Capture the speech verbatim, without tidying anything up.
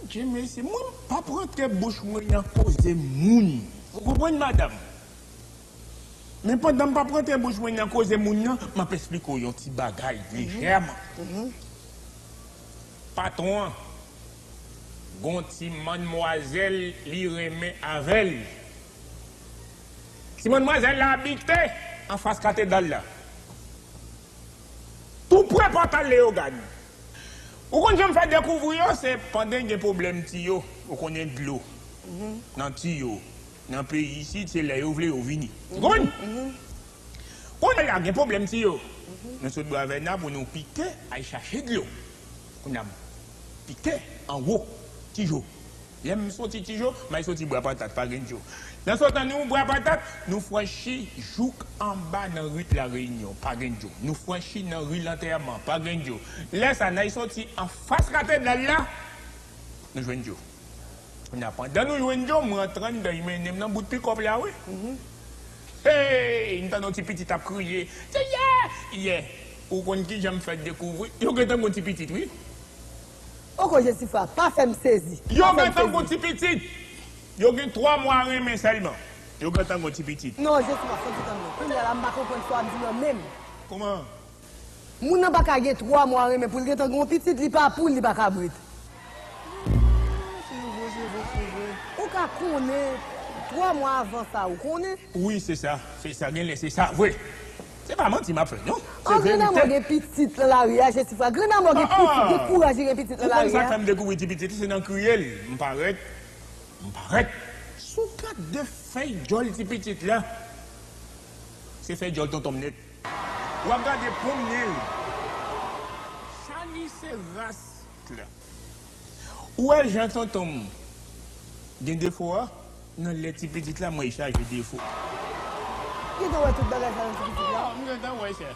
Mesye, mwen m p ap rantre bouch mwen nan koze moun. Ou konprann, madanm? Men pandan m p ap rantre bouch mwen nan koze moun nan, m ap esplike w yon ti bagay lejèman. Patwon an gon ti manmwazèl li renmen avè l. Ti manmwazèl la abite anfas katedral la, tou pre pòtal Leyogàn. Ou konn jan m fè dekouvri yo? Se pandan gen pwoblèm tiyo, ou konnen dlo nan tiyo, nan peyi isit, se lè yo vle yo vini. Ou konprann? Kounye a gen pwoblèm tiyo. Nou sot Bwavèna pou nou pike al chache dlo. Kounye a m pike anwo Tijo. Lè m soti Tijo, m al soti Bwa Patat, pa gen dlo. Nan sot anwo Bwa Patat, nou franchi jouk anba nan ri Lareyinyon, pa gen dlo. Nou franchi nan ri Lantèman, pa gen dlo. Lè sa, n al soti anfas katedral la, nou jwenn dlo. Kounye a, pandan nou jwenn dlo, m rantre anndan, li mennen m nan bout pikòp la, wi. Hey, m tande yon ti pitit ap kriye, Seyè! Yè! Ou konn ki jan m fè dekouvri? Yo gentan gon ti pitit, wi. Oko, Jesifra, pa fè m sezi. Yo gentan gon ti pitit. Yo gen twa mwa renmen sèlman. Yo gentan gon ti pitit. Non, Jesifra, fò di tann mwen. Kounye a la, m pa konprann sa w ap di nan menm. Kòman? Moun nan pa ka gen twa mwa renmen pou l gentan gen yon pitit, li pa poul, li pa kabrit. Se vre, se vre, se vre. Ou ka konnen twa mwa avan sa, ou konnen? Wi, se sa, se sa, genlè se sa vre. Se pa manti m ap fè, non. Se verite. An, Grandanmò gen pitit nan lari a, Jesifra. Grandanmò gen pitit, gen kouraj li gen pitit nan lari a. Ou konn sa k fè m dekouvri ti pitit, se nan kriye l. M parèt, m parèt. Si w gade fèy djòl ti pitit la, se fèy djòl tonton m nèt. W ap gade pon nen l. Chani se ras la. Ou wè jan tonton m gen defo a? Nan lè ti pitit la, mwen chaje defo. Ou gentan wè tout bagay sa nan ti pitit la? Ah, m gentan wè sa.